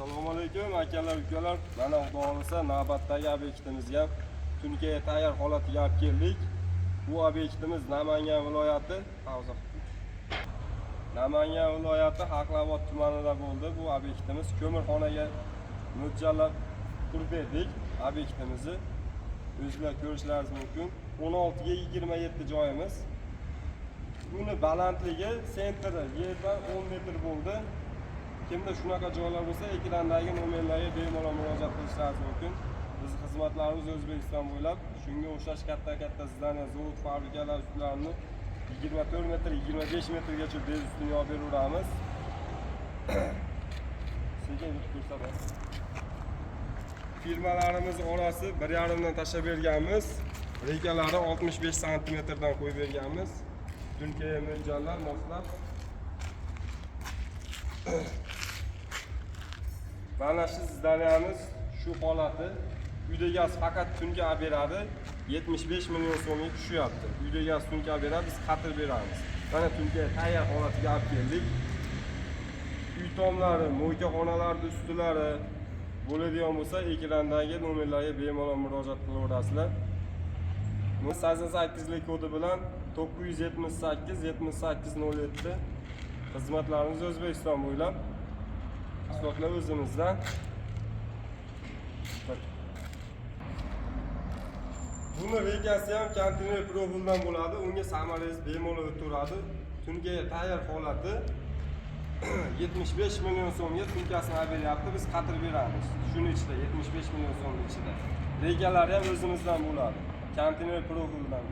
Assalomu alaykum, akalar, ukalar. Mana, Xudo xohlasa, navbatdagi obyektimizga ham tunkaga tayyor holatiga olib keldik. Bu obyektimiz Namangan viloyati, hozir Namangan viloyati Xalqobod tumanida bo'ldi. Bu obyektimiz ko'mirxonaga mo'ljallab qurib berdik obyektimizni. O'zinglar ko'rishlaringiz mumkin. 16 ga 27 joyimiz. Buni balandligi центр i yerdan 10 metr bo'ldi. Kimda shunaqa joylar bo'lsa, ekrandagi nomerlarga bemalol murojaat qilishlaringiz mumkin. Biz xizmatlarimiz O'zbekiston bo'ylab shunga o'xshash katta-katta здания, zavod, fabrikalar ustlarini 24 metr, 25 metrgacha без ustun olib beraveramiz. Sekin yurib ko'rsataman. Firmalarimiz orasi 1,5 dan tashlab berganmiz. Reykalari 65 santimetrdan qo'yib berganmiz. Tunkaga mo'ljallab, moslab. Mana shu здания miz shu holati. Uyda gaz faqat tunka olib beradi. 75 million so'mga tushyapti. Uyda gaz tunka olib beradi, biz qatir beramiz. Mana, tunka tayyor holatiga olib keldik. Uy tomlari, мойка xonalarni ustilari bo'ladigan bo'lsa, ekrandagi nomerlarga bemalol murojaat qilaverasizlar. 88 kodi bilan 978 78 07. Xizmatlarimiz O'zbekiston bo'ylab. Mahsulotlar o'zimizdan. Bir. Buni reykasi ham konteyner profildan bo'ladi. Unga саморез bemalol o'taveradi. Tunga tayyor holati 75 million so'mga tunkasini olib beryapti. Biz qatir beramiz. Shuni ichida, 75 million so'mning ichida. Reykalari ham o'zimizdan bo'ladi. Konteyner profildan.